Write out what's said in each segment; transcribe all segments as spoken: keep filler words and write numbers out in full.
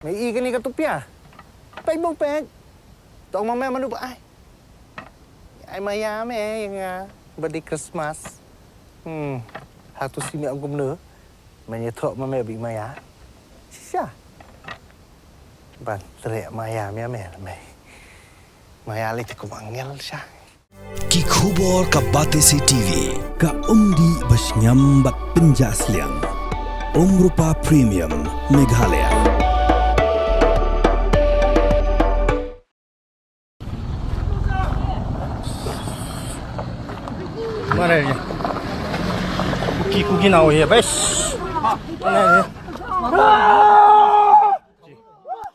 Me i kane ka tupia. Peit bong peit. Tong ma me manu ba ai. Ai maya me ïa nga. Ba dei Christmas. Hmm. Hatu si me ong kumno. Me ïathuh ma me ba i maya. Shisha. Ban treh maya me me me. Maya lei te kum angel sha. Ki khubor ka Batesi TV, ka umdih ba shngiam bad pynjah sliang. Umrupa Premium, Meghalaya. Mare ye. Kuki kuki nau ye bes. Mare ye.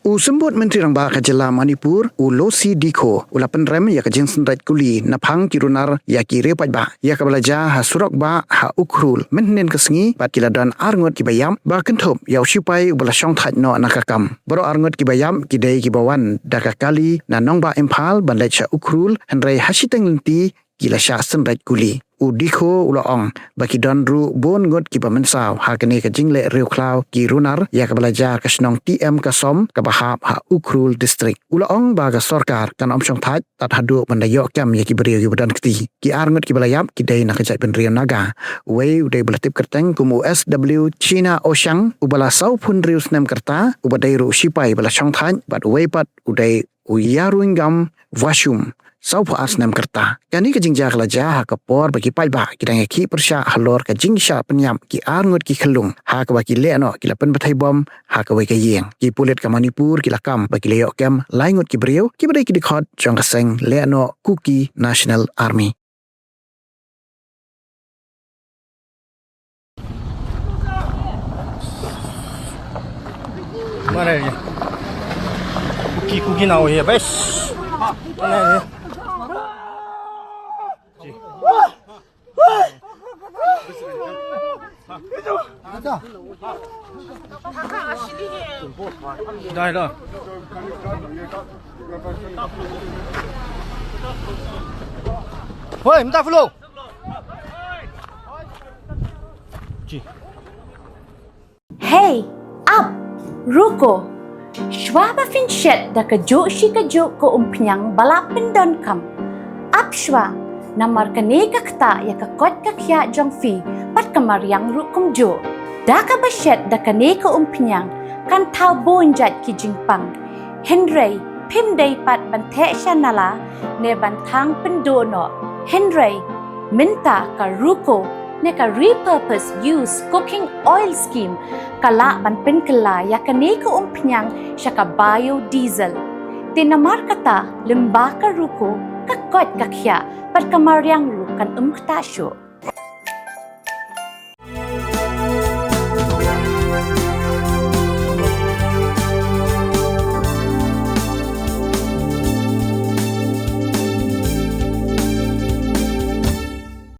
U Symbud Myntri Rangbah ka Jylla Manipur, u Lo C Dikho, u la pynrem ïa ka jingsynreit kuli na phang ki runar ïa ki riew paidbah ïa kaba la jia ha surok bah ha Ukhrul mynhynnin ka sngi bad ki la don arngut kiba ïap ba kynthup ïa u sipai uba la shongthait noh na ka kam. Baroh arngut kiba ïap ki dei kiba wan da ka kali na nongbah Imphal ban leit sha Ukhrul, hynrei ha shiteng lynti ki la shah synreit kuli. U Dikho u la ong ba ki don ruh bun ngut kiba mynsaw ha kane ka jingleh riewkhlaw ki runar ïa kaba la jia ka shnong T M Kasom kaba hap ha Ukhrul District. U la ong ba ka sorkar kan ym shongthait tad haduh ban da ïoh kem ïa ki briew kiba don kti. Ki arngut kiba la ïap ki dei na ka jaitbynriew Naga. Uwei u dei ba la tip kyrteng kum u S W China Oshang uba la sawphew hynriew snem ka rta, uba dei ruh u sipai ba la shongthait, bad uwei pat u dei u Yaruingam Washum, sawphew ar snem ka rta. Kane ka jingjia ka la jia ha ka por ba ki paidbah ki dang ïakhih pyrshah halor ka jingshah pynïap ki arngut ki khyllung ha kaba ki lehnoh ki la pynbthei bom ha kawei ka ïing. Ki pulit ka Manipur ki la kam ba ki la ïoh kem lai ngut ki briew kiba dei ki dkhot jong ka seng lehnoh Kuki National Army. Mare ye. Kuki kuki nau ye bes. Mare ye. Dai da. Hoi, mynta flow. Ji. Hey, ap, ruko. Shwa ba phin shet da kajuh shi kajuh ka umphniang ba la pyndonkam, ap shwa, namar kane ka ktah ïa ka koit ka khiah jong phi bad ka mariang ruh kumjuh. Da kaba shet da kane ka umphniang kan thaw bun jait ki jingpang. Hynrei phim dei pat ban theh sha nala ne ban thang pynduh noh. Hynrei mynta ka ruko ne ka repurpose use cooking oil scheme ka lah ban pynkylla ïa kane ka umphniang sha ka biodiesel. Te namar kata lyngba ka ruko ka koit ka khiah bad ka mariang ruh kan ym ktah shuh.